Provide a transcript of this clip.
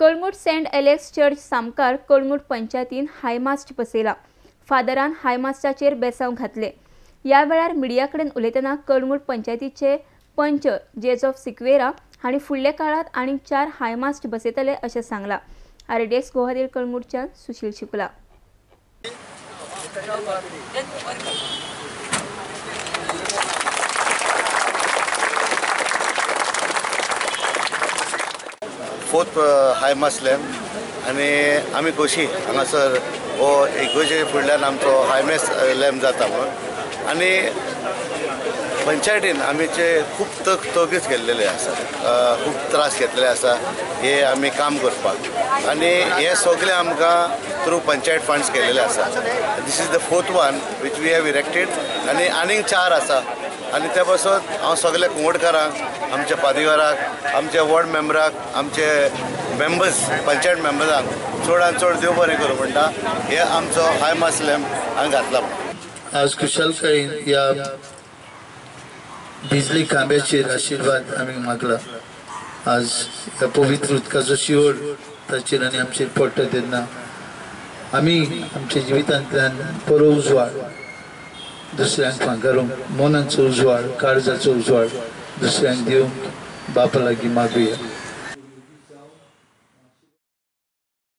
Calangute Saint Alex church सामकार कळंगूट पंचायतीन high mast बसयला. फादरान हायमास्टाचेर बेसांव घातले. ह्या वेळार मिडिया कडेन उलयतना कळंगूट पंचायतीचे पंच जेजॉफ सिक्वेरा हांणी फुडल्या काळांत आनीक 4 हायमास्ट बसयतले अशें सांगलां. आरडीएक्स गोवा कळंगूटच्यान Sushil Shukla. Fourth high mast lamp आनी आमी खोशी हांगासर हो इगर्जे फुडल्यान आमचो हायमास लॅम्प जाता म्हणून. आनी पंचायतीन आमचे खूब तगीच केल्लेले आसा, खूब त्रास घेतलेले आसा हे आमी काम करपाक. आनी हे सगळे आमकां थ्रू पंचायत फंड्स केलेले आसा. This is the fourth one which we have erected. आनी आनीक 4 आसा. आनी त्या पासत हांव सगल्या कुंवडकारांक, आमच्या पादिवाराक, आमच्या वॉर्ड मेंबराक, आमचे मेंबर्स पंचायत मेंबर्सांक चडान चड देव बरें करूं म्हणटा. हे आमचो हायमास लॅम्प हांगा घातला. आज कुशलकायेन ह्या बिजली खांब्याचेर आशिर्वाद आमी मागला. आज ह्या पवित्र उदकाचो शिंवर ताचेर आनी आमचेर पडटा तेन्ना आमी आमच्या जिवितांतल्यान बरो उजवाड दुसऱ्यांक फांकारूंक, मनाचो उजवाड, काळजाचो उजवाड दुसऱ्यांक दिवंक बापा लागीं मागुया.